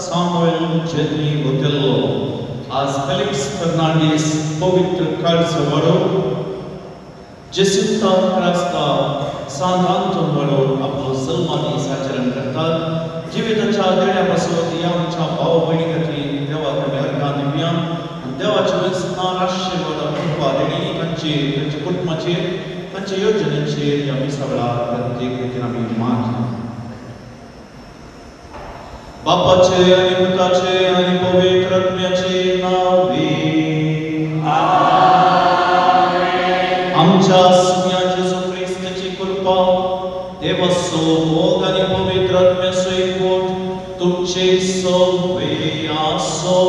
सामुएल जेन्नी बोतेल्लो आज फेलिक्स फर्नांडीस पवित्र काळजो वाडो जेसिंता क्रास्ता सांत आंतोन वाडो आपलो सलमानी आचरण करतात. जिविताच्या देण्या पासून ह्या आमच्या भाव भयणी खातीर देवाक आमी अर्गां दिवया आनी देवाच्या वेसनार आशिर्वादा कृपा देणी तांचेर, तांच्या कुटुंबाचेर, तांच्या योजनेचेर ह्या मिसा वेळार प्रत्येक रितीन आमी मागया. बापाचे आनी पुताचे आनी पवित्र आत्म्याचे नांवे आमच्या सुम्या जेजू क्रिस्ताची कृपा, देवाचो मोग आनी पवित्र आत्म्याचो एकवट तुमचे सवे आसो.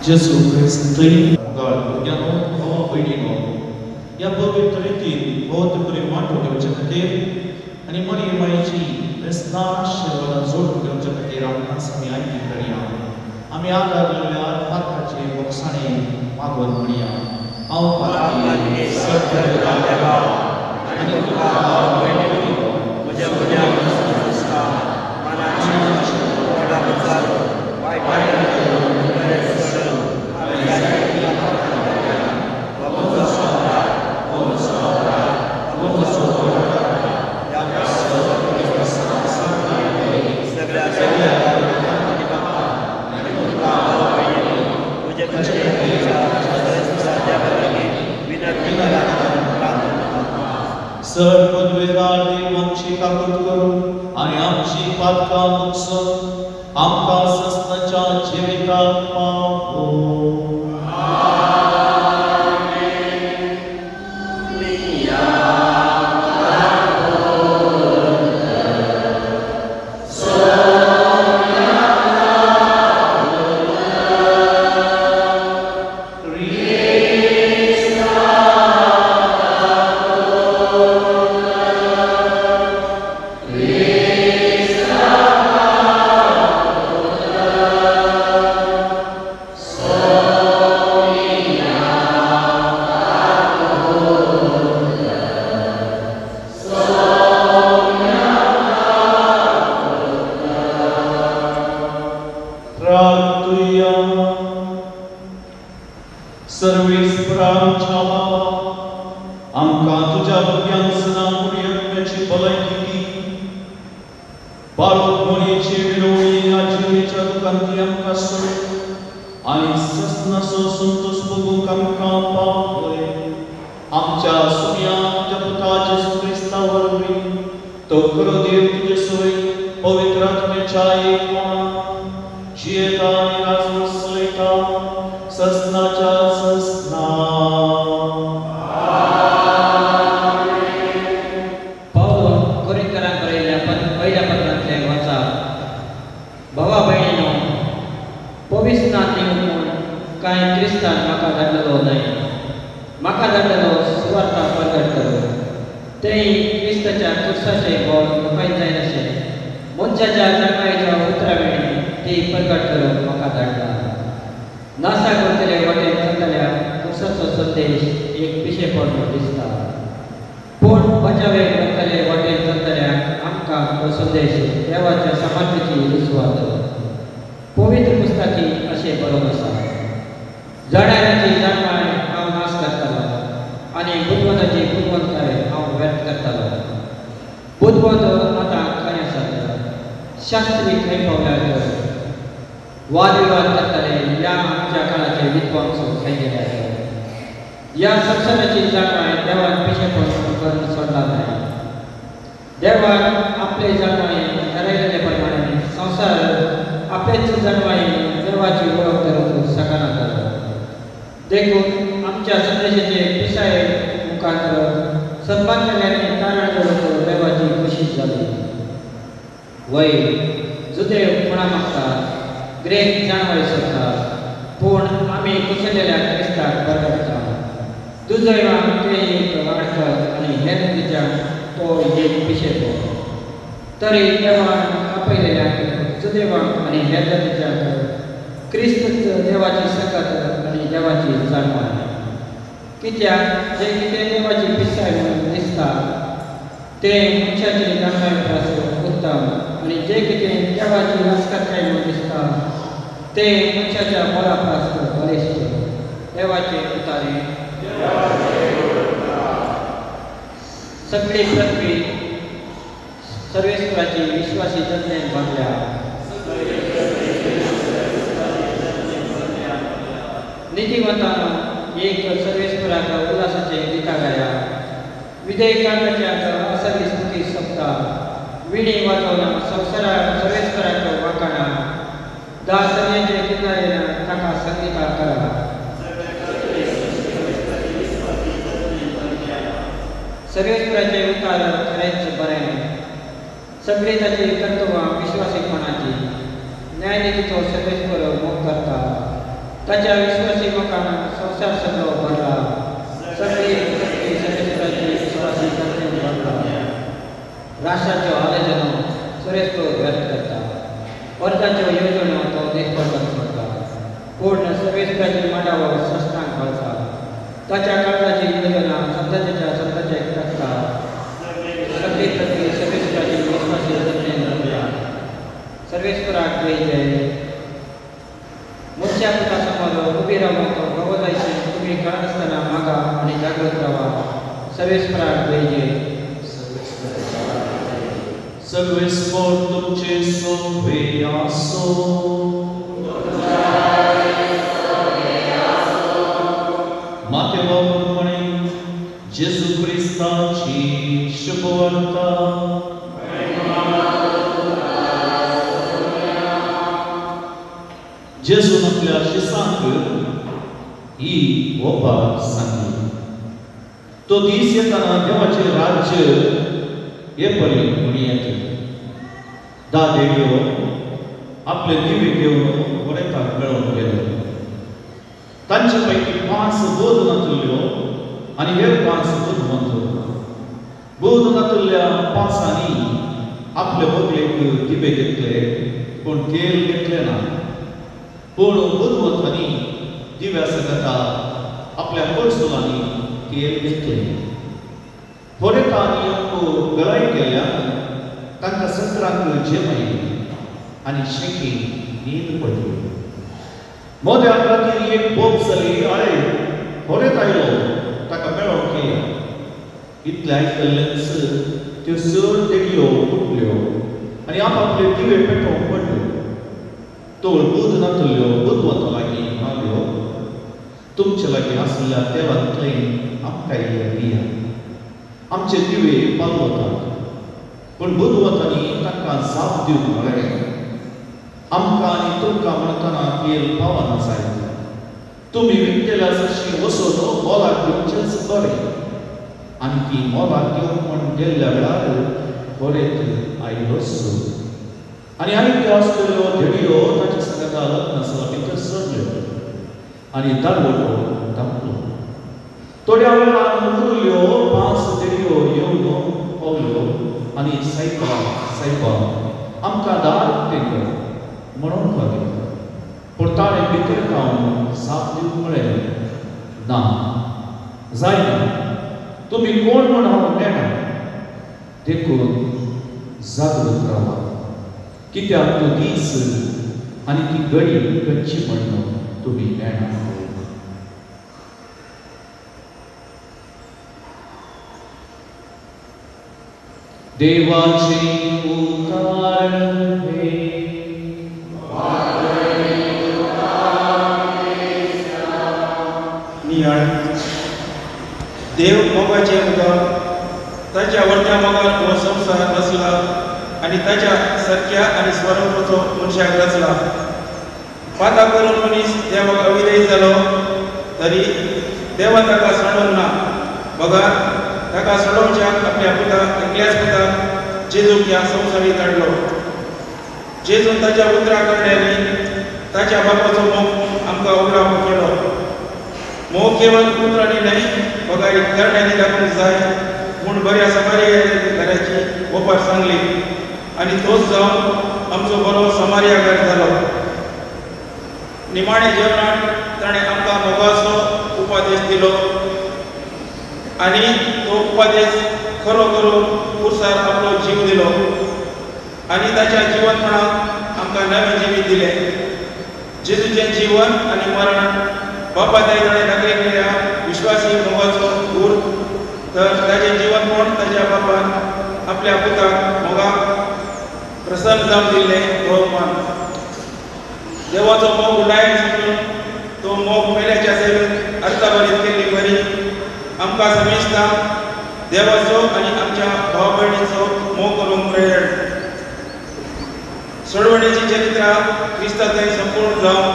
जेजू क्रिस्त मोगाळ भुरग्यांनो, भावा भयणीनो, ह्या पवित्र रितीन भोवत बरी वांटो घेवचे खातीर आनी मरी मायेची वेसनां आशिर्वादां जोडून घेवचे खातीर आमकां आमी आयती करया. आमी आदारलेल्या पात्राचे बोगसाणे मागोवन म्हणया. हांव पात्री सगळ्या देवा आनी तुका म्हज्या सर पदवेदार देव आमची काकूत करूं आनी आमची पातकां मुक्सून आमकां सस्नाच्या जिविताक पावो. आमकां तुज्या भुरग्यांक सदां कुडयत्म्याची भलायकी दी. बाळक मोडयेची विनवणी ह्या जिणेच्या दुखांतली आमकां सोड आनी ससनाचो संतोश भोगूंक आमकां पावय. आमच्या सुम्या तुज्या पुता जेजू क्रिस्ता वरवीं तो खरो देव तुजे सोय पवित्र आत्म्याच्या एकपणान जियेता आनी राज वसयता ससनाच्या ससना. भावा भयणीनो, पविस्नान दिवंक म्हूण कांय क्रिस्तान म्हाका धाडलेलो न्हय, म्हाका धाडलेलो सुवार्ता प्रगट करूं. तेय क्रिस्ताच्या कुर्साचें बोल मुखाय जायनाशें मनशाच्या जाणवायेच्या उतरां वेळी ती प्रगट करूंक म्हाका धाडला. नासा करतले वाटेन चलतल्या कुर्साचो संदेश एक पिशेपण दिसता, पूण बचावे करतले वाटेन चलतल्याक आमकां तो संदेश देवाच्या सामर्थ्याची रुजवात. पवित्र पुस्तकी अशें बरोवन आसा, जाणाऱ्याची जाणवाय हांव नाश करतालो आनी बुदवंताची बुदवंतकाय हांव व्यर्थ करतालो. बुदवंत आतां खंय आसात? शास्त्री खंय पावल्यार वादविवाद करताले ह्या आमच्या काळाचे विद्वांस खंय गेल्यार ह्या संवसाराची जाणवाय देवान पिशेपण करून सोडला न्हय. देवान आपले जाणवाय ठरयलेले प्रमाणे संवसार आपलेच जाणवाय देवाची वळख करूंक शकना जालो. देखून आमच्या संदेशाचे पिसाय मुखार सन्मानल्याने तारण करून देवाची खुशी जाली. वय जुदेव खुणा मागतात, ग्रेक जाणवाय सोदतात, पूण आमी कुशलेल्या क्रिस्ताक परगटता. दुर्दैवान ते एक अडखळ आनी हेर दिच्याक तो एक पिशेपण. तरी देवान आपयलेल्याक जुदेवांक आनी हेर जातीच्याक क्रिस्त देवाची सकत आनी देवाची जाणवाय. कित्याक जे कितें देवाची पिसाय म्हणून दिसता ते मनशाचे जाणवाय परस उत्तम आनी जे कितें देवाची राजकारकाय म्हणून दिसता ते मनशाच्या बळा परस बळिश्ट. देवाचे उतारे. सगळी पृथ्वी सर्वेश्वराची विश्वासी जनतेन भरल्या. नीतिवंतानो एक सर्वेश्वराक उल्हासाचे गितां गाया. विधेयकांच्या असली स्तुती सोंपता. विणी वाजोवन संवसारा सर्वेश्वराक वाकाणा. दा सरयेचे किनारेन ताका संगिता करा. सर्वेश्वराचे उतार खरेंच बरें. सगळी ताची कर्तव्यां विश्वासीपणाची. न्यायनितीचो सर्वेश्वर मोग करता. ताच्या विश्वासी लोकांक संवसार सगळो भरला. सगळी पृथ्वी सर्वेश्वराची विश्वासी जनतेन भरला. राष्ट्राच्यो आलोचना सर्वेश्वर व्यर्थ करता. वर्गाच्यो येवजण्यो तो निर्फळ करून सोडटा. पूण सर्वेश्वराची मांडावळ सश्टांक घालता. ताच्या काळजाची योजना संततेच्या संततेक टाकता. सगळी पृथ्वी सर्वेश्वराची विश्वासी जनतेन भरल्या. सर्वेश्वराक जय जय. मनशा पुता समोर उबी रावून तो भगवतायशी तुमी कळनासतना मागा आनी जागृत रावा. सर्वेश्वराक जय जय. सर्वेस्पर तुमचे सोवे आसो. मातेवा प्रमाणे जेजू क्रिस्ताची शुभवार्ता. जेजून आपल्या शिसांक ही ओपार सांगली. तो दीस येताना देवाचे राज्य हे परी म्हणी येता. दा देडयो आपले दिवे घेवन होरेताक मेळोवन गेले. तांचे पैकी 5 बोध नातल्यो आनी हेर 5 बुदवंत. बोध नातल्ल्या 5 आपले बगलेक दिवे घेतले पूण तेल घेतले ना. पूण बुदवंतांनी दिव्या संगता आपल्या कोळसुलांनी तेल घेतले. होरेतांनी गळाय केल्ल्यान तांकां संत्रांक जेमायली आनी शेकी न्हीद पडली. मोद्या रातीर एक बोब जाली. आळे होरेत आयलो, ताका मेळोवंक येया. इतलें आयकल्लेंच त्यो चड देडयो उठल्यो आनी आपापले दिवे पेटोवंक पडल्यो. तोळ बुद नातल्यो बुदवंता लागीं म्हणाल्यो, तुमचे लागीं आशिल्ल्या तेलांतलें आमकां इल्लें दिया, आमचे दिवे पालवतात. पूण बुदवंतांनी तांकां जाप दिवन म्हळें, आमकां आनी तुमकां म्हणटना तेल पावना जायत. तुमी विकतेल्या जशी वचून मोलाक घेवचेंच बरें. आनी ती मोलाक घेवंक म्हण गेल्ल्या वेळार होरेत आयलोच. आनी आयत्यो आसलेल्यो धेडयो ताच्या सांगाता लग्न आसला भितर सरल्यो आनी दारवटो धांपलो. थोड्या वेळान उरल्यो 5 धेडयो येवन पावल्यो आनी सायबा सायबा आमकां दार उक्तें कर म्हणूंक लागल्यो. पूण ताणें भितर रावन जाप दिवन म्हळें, ना जायना, तुमी कोण म्हण हांव नेणा. देखून जागृत रावा, कित्याक तो दीस आनी ती घडी खंयची म्हण तुमी नेणा. देवाचे उतार हे नियाळ देव मोगाचे उदक ताच्या वरत्या मोगान हो संवसार रचला आनी ताच्या सारक्या आनी स्वरूपाचो मनशाक रचला. पाता करून मनीस देवाक अविधेय जालो तरी देवान ताका सोडोवंक ना, बगर ताका सोडोवच्याक आपल्या पुताक एकल्याच पुताक जेजूक ह्या संवसारीत धाडलो. जेजून ताच्या उतरां कडल्यानी ताच्या बापाचो मोग आमकां उगडावो केलो. मोग केवल उतरांनी न्हय बगर करण्यांनी दाखोवंक जाय म्हूण बऱ्या समारिया घराची ओपार सांगली आनी तोच जावन आमचो बरो समारियागार जालो. निमाणे जेवणात ताणें आमकां मोगाचो उपादेश दिलो आनी तो उपादेश खरो करून पुरसार आपलो जीव दिलो आनी ताच्या जिवनपणाक आमकां नवें जिवीत दिलें. जेजूचें जीवन आनी मरण बापा ताणें दाखयल्ल्या विश्वासी मोगाचो गूर, तर ताचें जिवनपण ताच्या बापान आपल्या पुताक मोगाक प्रसन्न जावन दिल्लें भोवमान. देवाचो मोग उडायन समजून तो मोग मेल्याच्या सेवेत अर्थाभरीत केल्ली बरी आमकां समेस्ता देवाचो आनी आमच्या भाव भयणीचो मोग करूंक प्रेरण. सोडवणेची चरित्रा क्रिस्ता थंय संपूर्ण जावन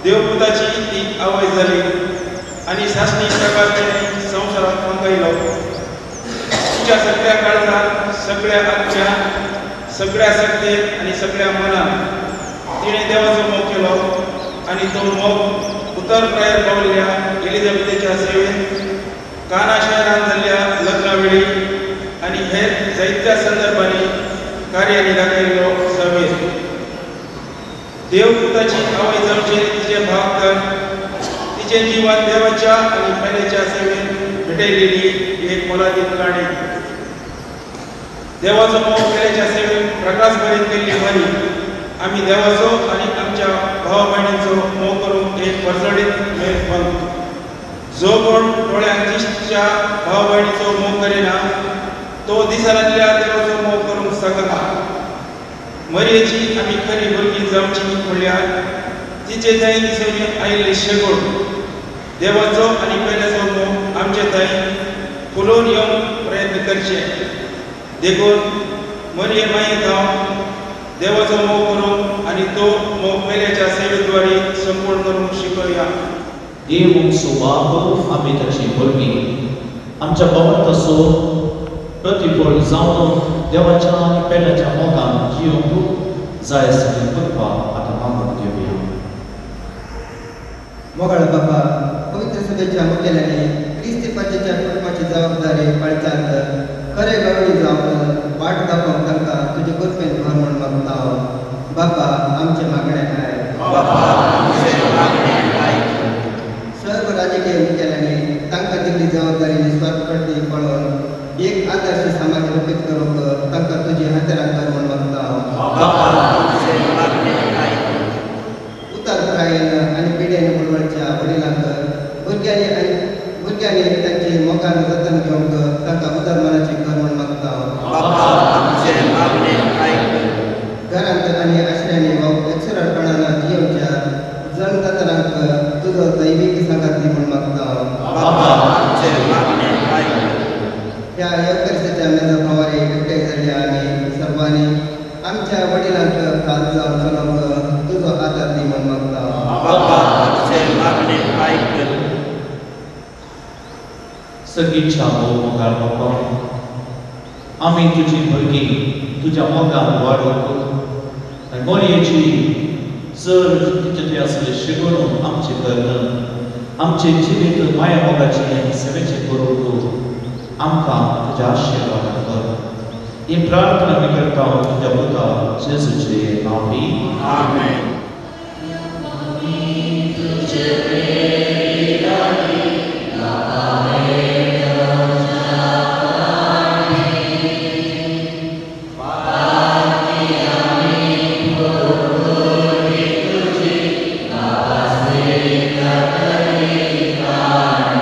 देवपुताची ती आवय जाली आनी सासणी प्रकार तिणें संवसाराक पंकयलो. तिच्या सगळ्या काळजान, सगळ्या आत्म्यान, सगळ्या शक्तेन आनी सगळ्या मनान तिणें देवाचो मोग केलो आनी तो मोग उतर प्रायर पावल्ल्या एलिझाबेथेच्या सेवेन, काना शहरांत जाल्ल्या लग्ना वेळी आनी हेर जायत्या संदर्भांनी कार्यांनी दाखयल्लो सवेर. देवपुताची आवय जावचें तिचें भाग तर तिचें जिवन देवाच्या आनी पेल्याच्या सेवेन भेटयलेली एक मोलादीक काणी. देवाचो मोग पेल्याच्या सेवेन प्रकाश भरीत केल्ली बरी आमी देवाचो आनी आमच्या भाव भयणींचो मोग करूंक एक परजळीत मेल फल. जो कोण दोळ्यांक दिसच्या भाव भयणीचो मोग करिना तो दिसनातल्या देवाचो मोग करूंक शकना. मरयेची आमी खरी भुरगीं जावची म्हणल्यार तिचे थंय दिसून आयिल्ले शेगूण देवाचो आनी पेल्याचो मोग आमचे थंय फुलोवन येवंक प्रयत्न करचे. देखून मरये मायेत हांव देवाचो मोग करूंक आनी तो मोग पेल्याच्या सेवेद्वारे संपूर्ण करूंक शिकया. देव आमचो बाप, आमी ताची भुरगीं. आमच्या भावार्थाचो प्रतिफळ जावन देवाच्या आनी पेल्याच्या मोगान जिवंक जाय आसली कृपा आतां मागून घेवया. मोगाळ बाबा, पवित्र सभेच्या मुखेल्यांनी क्रिस्ती पंचाच्या कुटुंबाची जबाबदारी पाळचांत खरे गवळी जावन वाट दाखोवंक तांकां तुजे कृपेन भर म्हूण मागता हांव. बाबा, आमचें मागणें आयक. सर्व राजकीय मुखेल्यांनी तांकां दिल्ली जबाबदारी निस्वार्थपणी पळोवन एक आदर्श समाज रोपीत करूंक तांकां तुजी हातेरां कर म्हूण मागता हांव. उतर प्रायेन आनी पिड्यान बुडवळच्या वडिलांक भुरग्यांनी तांचे मोगान जतन घेवंक तांकां उदर मनाची कर म्हूण मागता हांव. घरांत आनी आश्र्यांनी एकसुरपणान जियोवच्या जमदारांक तुजो दैवीक सांगात दी म्हूण मागता हांव. ह्या येवकरिस्ताच्या मेजा भावारी एकठांय जाल्ल्या आमी सर्वांनी आमच्या वडिलांक खाल जावन चलोवंक तुजो आदार दी म्हूण मागता हांव. सगळीच्या भोव मोगाळ बापा, आमी तुजी भुरगीं तुज्या मोगान वाडोवंक आनी मोरयेची चड तिचे थंय आसले शिकून आमचें कर्ण आमचें जिवीत माया मोगाचें आनी सेवेचें करूंक आमकां तुज्या आशिर्वादान कर. ही प्रार्थना आमी करता तुज्या पुता जेजूचे नांवी. आमेन. Amen.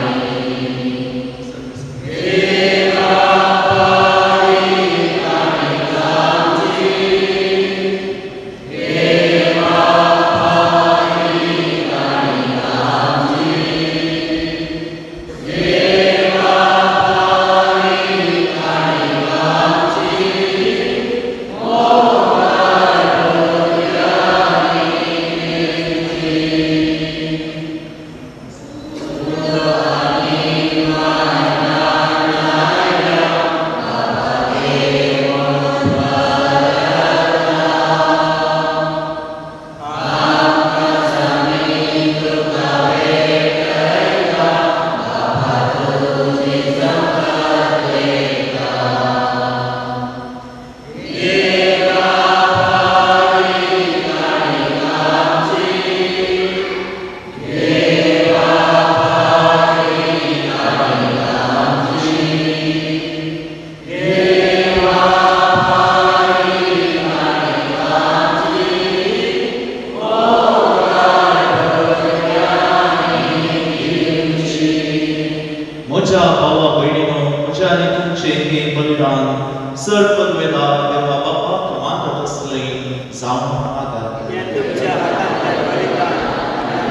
जावं मागात. तुमच्या हातांतल्यान बलिदान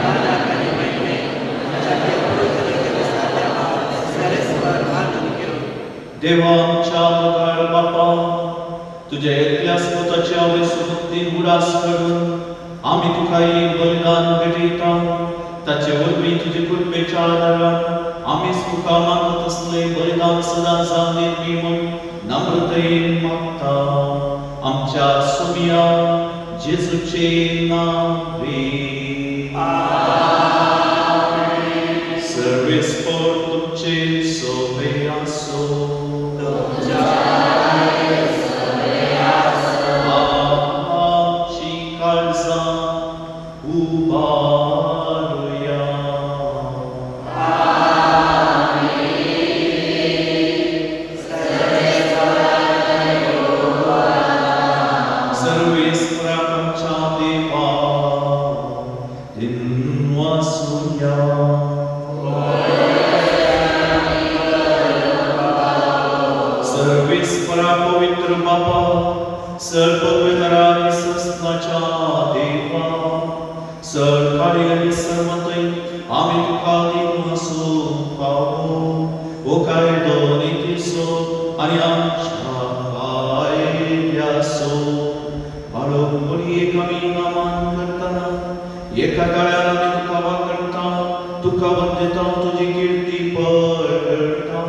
मानाक आनी महिमे सर्वेस्पर मानून घेवं. देवा आमच्या मोगाळ बापा, तुज्या एकल्या पुताच्या आवय उडास करून आमी तुका एक बलिदान भेटयता. ताचे वरवीं तुजे कृपेच्या आदारान आमीच तुका मानत असलें बलिदान सदां जावन दिवपी म्हूण नम्रतेन मागता. आमच्या सोमिया जेजूचे नांवे. सर्वेस्पर तुमचे सोवे आसो. आमची काळजां उबारुया. सर्वेस्पराक आमच्या देवा दिनवासुया. सर्वेस्परा पवित्र बापा, सर पदवेदारा आनी सस्नाच्या देवा, सर काळी आनी सर्वतय आमी तुका दिनवासूंक फावो हो कायदो नितीचो आनी आमच्या फायद्याचो. बाळक बळयेक आमी नमन करतना एका काळार आमी तुका वाकडटा, तुका वंदिता, तुजी किर्ती पळटा.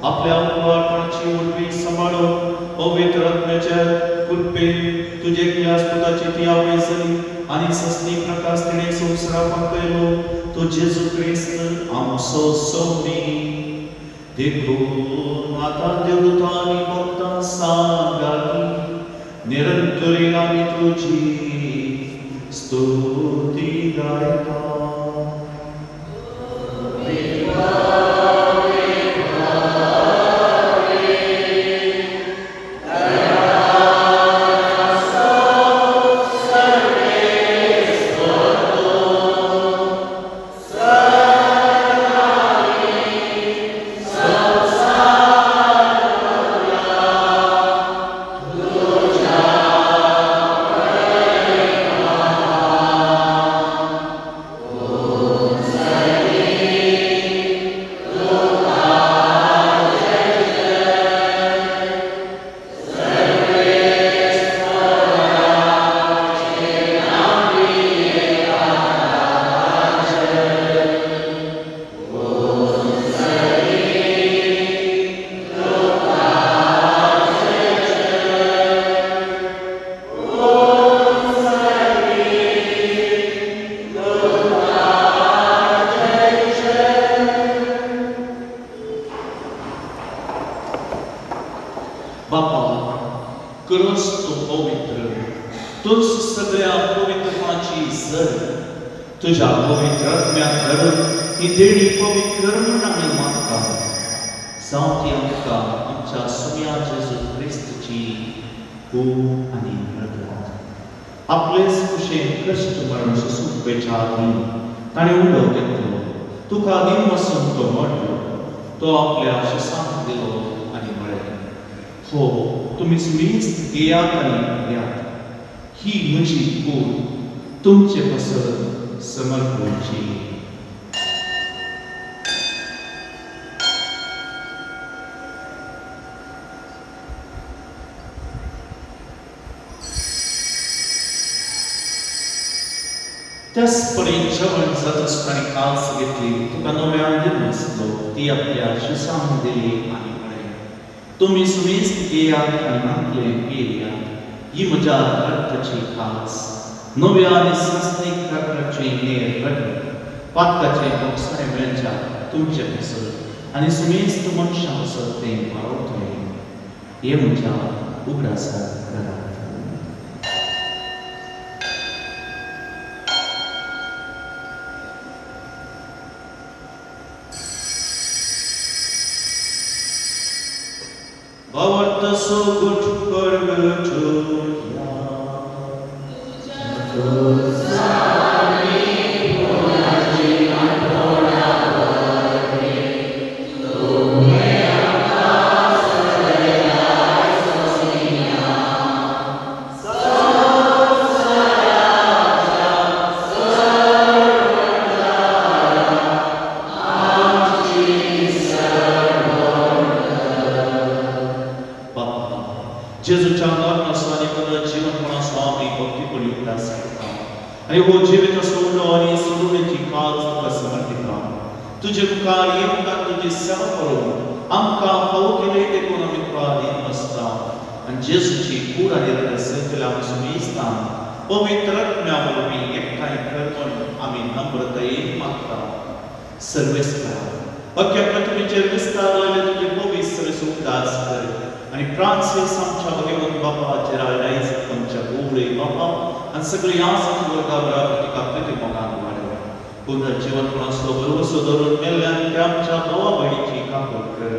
आपल्या उपकारपणाची उर्बी सांबाळून पवित्र आत्म्याच्या कृपेन तुजे एकल्या पुताची ती आवय जाली आनी सस्नी प्रकाश तिणें संवसाराक पाकयलो तो जेजू क्रिस्त आमचो सोमी. देखून आतां देवदूतां आनी भक्तां सांगाती निरंतरी आमी तुजी स्तुती गायता. बापा, क्रोस तूं पवित्र, तूंच सगळ्या पवित्रपणाची जर. तुज्या पवित्र आत्म्याक धाडून ही देणी पवित्र म्हूण आमी मागता. जावं ती आमकां आमच्या सुम्या जेजू क्रिस्तची कूड आनी रगत. आपलेच कुशेन कश्ट मरण सोंसुपेच्या आदीं ताणें उडो घेतलो, तुका दिनवासून तो मरलो. तो आपल्या शिसांक दिलो आनी म्हळें, हो तुमी सुमेस्त घेयात आनी पियात, ही म्हजी कूड तुमचे पासत समर्पणची. त्याच परी जेवण जाता आसतना कास घेतली, तुका नव्यान दिनवासलो, ती आपल्या शिसांक दिली आनी म्हळें, तुमी सुमेस्त घेयात आनी मागले पियात, ही म्हज्या रक्ताची खास, नव्या आनी संस्थीक रक्ताची नेर रगत, पातकाचें बोगसाणें मेळच्या तुमचे पासत आनी सुमेस्त मनशां पासत तें वाडवतलें. हें म्हज्या उगडासाक करात. भावार्थ सोगुट परगटुया. Sami उगडास करता आनी हो जिविताचो उलो आनी सुलुणेची काज तुका समर्पिता. तुजे मुखार येवंक आनी तुजी सेवा करूंक आमकां फावो केले देखून आमी तुका अधीन बसता आनी जेजूची कूड आनी रगत सगल्या आमी सुमेस्तान पवित्र आत्म्या वरवीं एकठांय कर म्हूण आमी नम्रतायेन मागता. सर्वेस्परा अख्ख्या पृथ्वीचेर विस्तारलेले तुजे पवित्र उगडास कर आनी फ्रांसीस आमच्या भगवंत बापा जेराल्ड आयझक आमच्या गोवळे बापा आनी सगळी आसत वर्गा बराबर तुका प्रिती मोगान वाडय. पुनर्जीवनपणाचो भरवसो धरून मेल्ल्यान त्या आमच्या भावा भयणीची काकूट कर.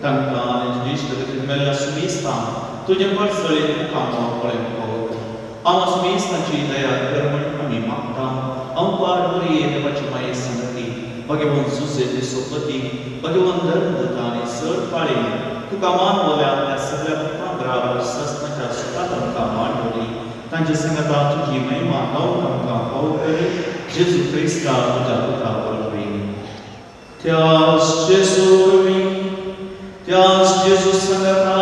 तांकां आनी तुजी इश्टगतीन मेल्ल्या सुमेस्तान तुजे परसळेन मुखामळ पळोवंक फावो कर. हांव सुमेस्तांची दया कर म्हूण आमी मागता. अंपार मरिये देवाची माये संगती भगवंत जुजे सोपती भगवंत धर्मदूत आनी चड पाळी तुका मानवल्या त्या सगळ्या भक्तां बराबर सस्नाच्या सुखांत आमकां मांडवली तांच्या संगता तुजी महिमा गावंक आमकां फावो कर. जेजू क्रिस्ता तुज्या पुता वरवीं. त्याच जेजू वरवीं, त्याच जेजू संगता,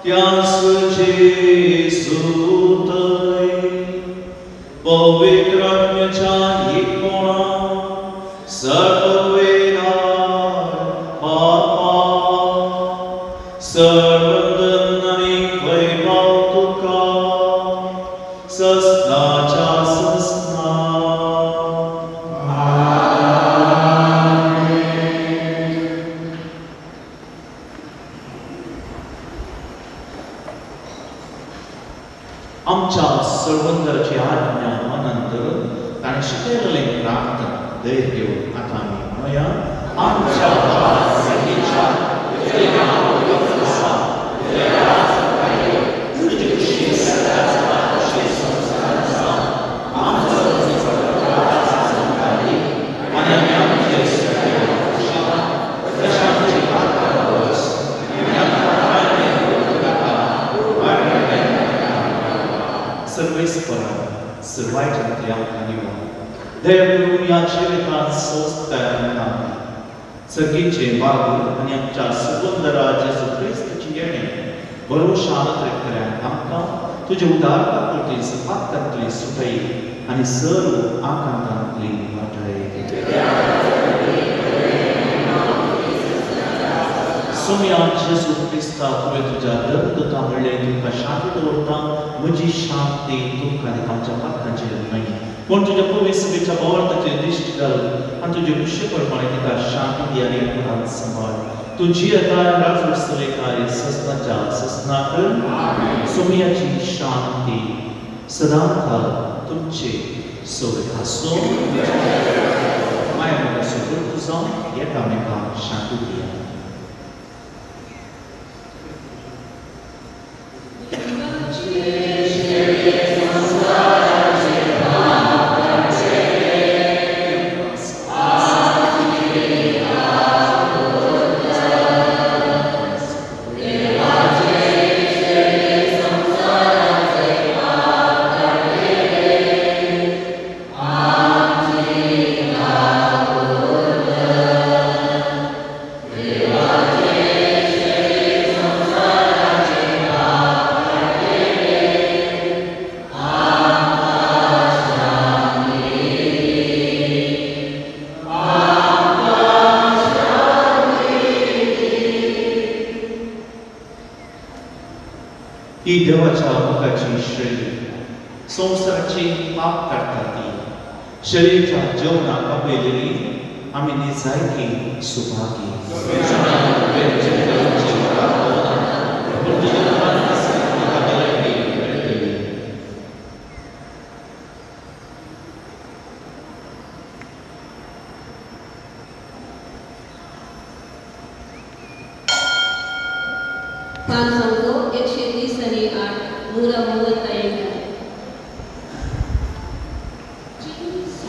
त्याच जेजू थंय पवित्र आत्म्याच्या एकपणान सर्ववेदार बापा सर्वंदन आनी वैभव तुका सस्नाच्या सस्ना. आमच्या सर्वंदराची आज्ञा मनान धरून ताणें शिकयलें प्रार्थना धैर्य घेवन आतां आमी म्हणया. आमच्या बापा सर्गेच्या, तुजें नांव पवित्र जावं, तुजें राज्य येवं, तुजी खुशी स्वर्गांत जाता तशी संवसारांत जावं. आमचो दिसाचो आहार आमकां दी आनी आमी आमचे सगळे खुशाल तशें आमची पातकां भोगस आनी आमकां त्रायणे नाका, सर्वेस्परा सर्वांच्या आमकां निवळ दया करून ह्या जिवितांत स्वस्थताय आमकां दी. सगळीचे बागूर आनी आमच्या सुगंधरा जेजू क्रिस्ताची येणे भरोशान त्रेकऱ्यांक आमकां तुजे उदारता पुरती पातकांतली सुटय आनी सर्व आकांतांतली वाटय. सोम्या जेजू क्रिस्ता तुवें तुज्या धर्मदूता म्हणलें तुमकां शांती दवरता, म्हजी शांती तुमकां दिता आमच्या पातकांचेर न्हय पूण तुज्या पवित्र सभेच्या भावार्थाचेर दिश्ट घाल आनी तुजे खुशे प्रमाणे तिका शांती दी आनी एकपणान सांबाळ. तूं जियेता राजवट चलयता ससनाच्या ससनाक. सोम्याची शांती सदांकाळ तुमचे सवय आसूं. माया म्हाका सुपूर्त जावन एकामेकांक शांती दिया. ही देवाच्या मोगाची श्रेणी संवसाराची पाप काडटा ती शरीराच्या जेवणाक आपयलेली आमी निजायकी सुभागी. पाच अंक 130 आणि 8 198. Jesus.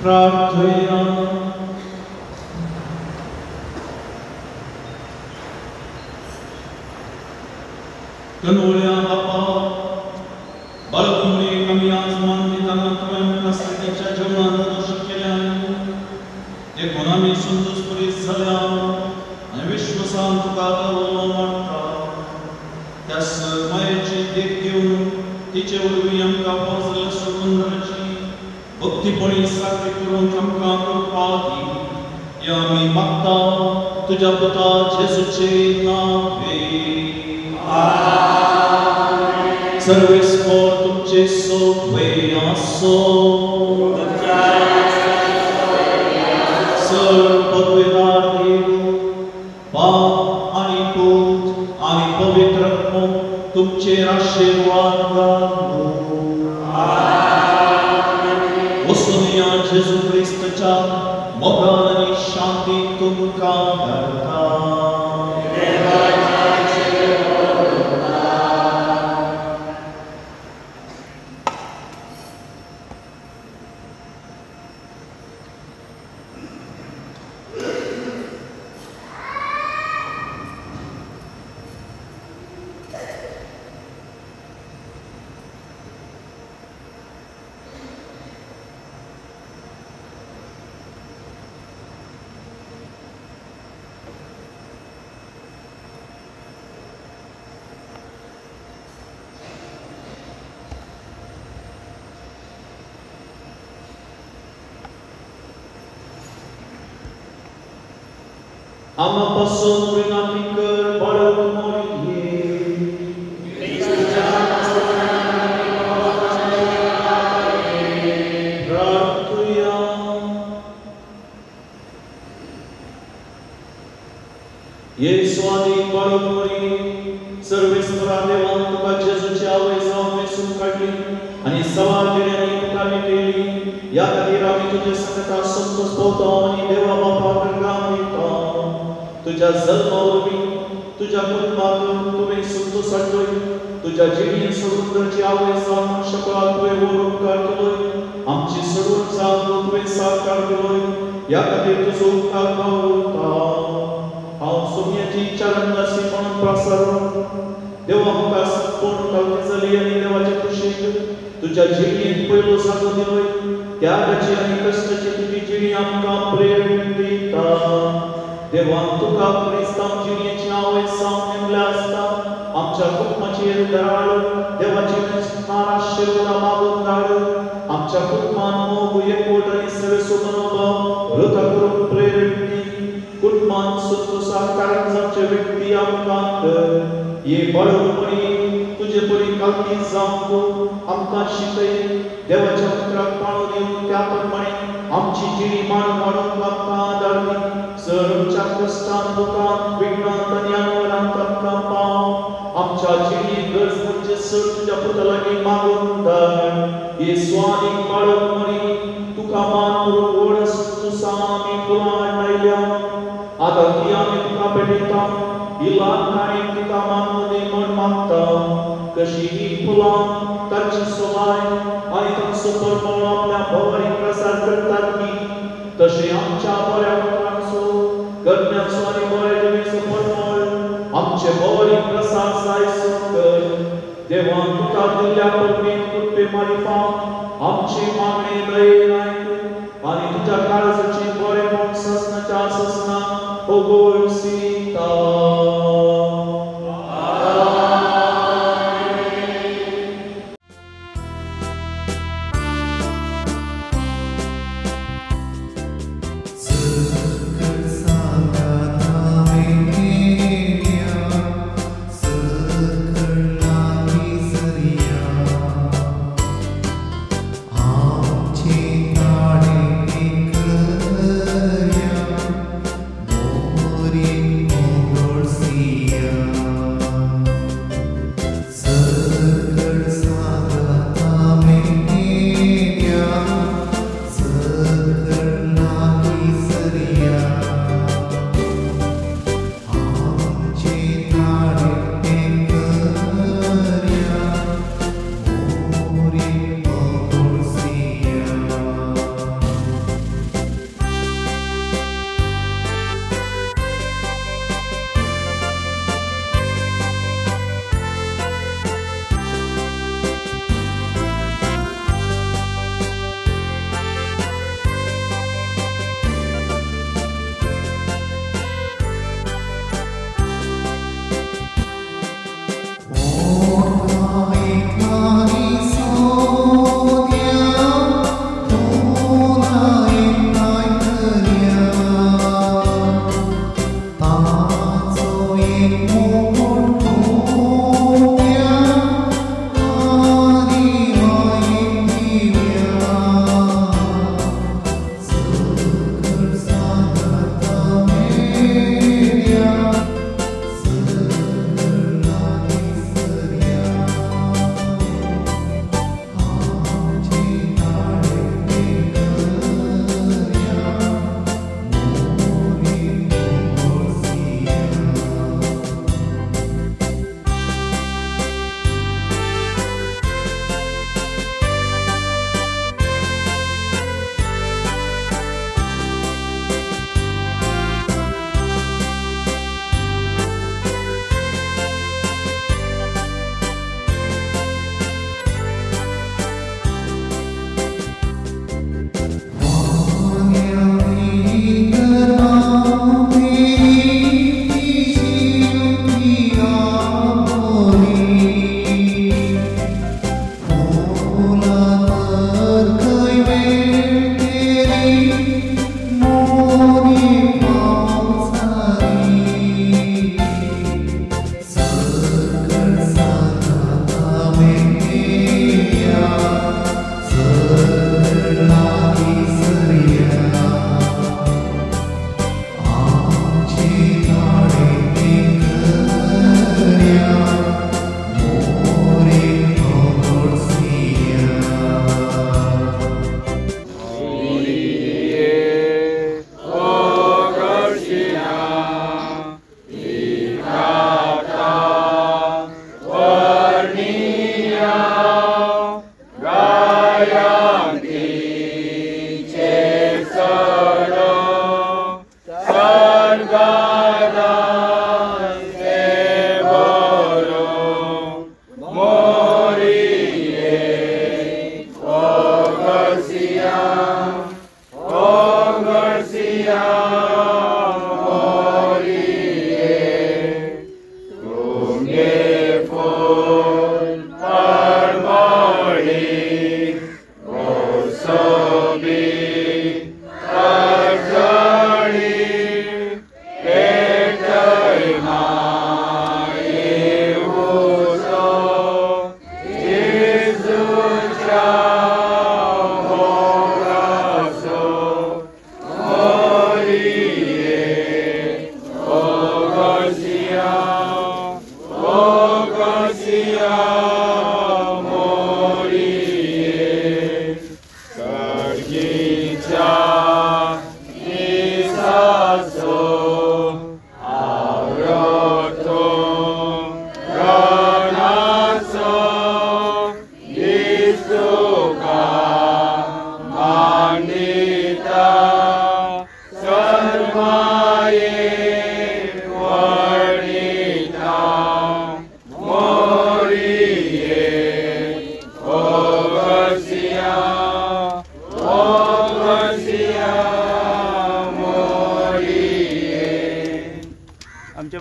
प्रार्थना। कनोळ्या बापा बाळकुमरे आमी आज मान दितना तुवें आमकां स्थितीच्या जेवणान दोश केल्यान देखून आमी संतोश जाल्या आनी विश्वासान तुका गौरव मानता। त्या मायेची देख घेवन तिचे वरवीं आमकां फावो सुगंधाची भक्तीपणी साजरी करूंक आमकां कृपा दी। हें आमी मागता तुज्या पुता जेजूचे नांवे। सर्वेस्पर तुमचे सोबे आसो। सर पदवेदार देव बाप आनी पूत आनी पवित्र आत्मो तुमचेर आशिर्वाद घालूं। वसुनिया जेजू क्रिस्ताच्या मोगान आनी शांती तुमकां धाडटा। आमा पासून विनंती कर बाळक मोरये. प्रार्थुया. येसू आनी बाळक मोरये, सर्वेस्परा देवान तुका जेजूची आवय जावन वेंचून काडली आनी सवार जिण्यांनी तुका भेटयली. ह्या खातीर आमी तुजे संगता संतोष पावता आनी देवा बापा गांव दिता. तुज्या जल्मा वरवीं तुज्या कुटुंबाक तुवें संतोष हाडलोय. तुज्या जिणेंत सोडून धरची आवय जावन मनशाकुळाक तुवें व्हड उपकार केलोय. आमची सोडून जावन तुवें साकार केलोय. ह्या खातीर तुजो उपकार पावता. हांव सोम्याची चरणदासी म्हणून प्रासारून देवा मुखार संपूर्ण कावती जाली आनी देवाचे खुशीक तुज्या जिणेंत पयलो जागो दिलोय. त्यागाची आनी कश्टाची तुजी जिणी आमकां प्रेरणा दिता. देवान तुका क्रिस्तांव जिणेची आवय जावन नेमल्या आसता आमच्या कुटुंबाचेर दराळ देवाची आशिर्वादां मागून धाड. आमच्या कुटुंबान मोग, एकवट आनी सेवेचो मनोभाव रुता करून प्रेरणा दी. कुटुंबान संतोषाक कारण जावचे व्यक्ती आमकां कर. हे बाळकपणी तुजे परी कालती जावंक आमकां शिकय. देवाच्या उतराक पाळो दिवन त्या प्रमाणे आमची जिणी मांडून वाडोवंक आमकां आदार दी. सर आमच्या कश्टान, दुखान, विघ्नांत आनी अनवरांत आमकां पाव. आमच्या जिणेंत गरज म्हणजे सर तुज्या पुता लागीं मागून धाड. येसू आनी बाळक मरी, तुका मान करून व्हड तुसा आमी फुलां हाडून आयल्या. आतां ती आमी तुका भेटयता. ही ल्हान काणी तुका मानून दी म्हूण मागता. कशी ही फुलां तांची सोबाय आनी तांचो परमळ आपल्या भोंवरी प्रसार करतात की तशें आमच्या बऱ्या उतरांचो, करण्याचो आनी बऱ्या जिणेचो परमळ आमचे भोंवरी प्रसार जायसो कर. देवान तुका दिल्ल्या परमेन कृपे मारिफात आमची मागणी दयेन आयक आनी तुज्या काळजाची बरेपण ससनाच्या ससना होगोळसीता. आमचे ताणे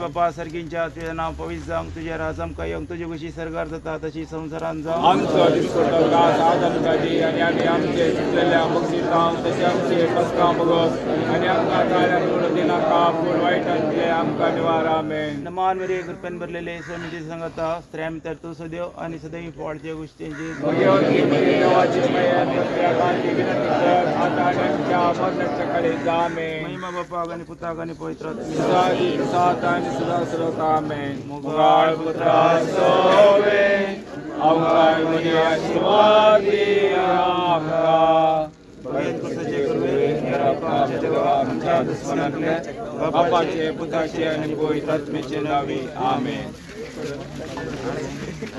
बापा सर्गींच्या तुझें नांव पवित्र जावंक तुजें राज आमकां येवंक तुजी खुशी सरकार जाता तशी संवसारान जावं आमचो दिसपट्टो घास आज आमकां दी आनी आमी आमचे चुकलेल्या बक्षिसांव तशें आमचे पस्ताव भोगस आनी आमकां ताळ्याक उडोवंक दिनाका पूण वायटांतले आमकां निवार आमेन. नमान मरिये कृपेन भरलेले स्वामीचे संगता स्त्रियां भितर तूं सदैव आनी सदैव फळचे गोश्टींची भगवती मरिये देवाची माया प्रत्येकाची विनंती कर आता आनी आमच्या मरणाच्या काळी जा आमेन. महिमा बापाक आनी पुताक आनी पवित्र आत्म्याक सदाची सात आनी सदा सर्वता आमेन. मुगाळ पुत्रा सोवे अवकाय मनी आशीर्वाद दी आमकां. आमच्या दुस्मनांतले बापाचे पुताचे आनी पवित्र आत्म्याचे नावे आमेन.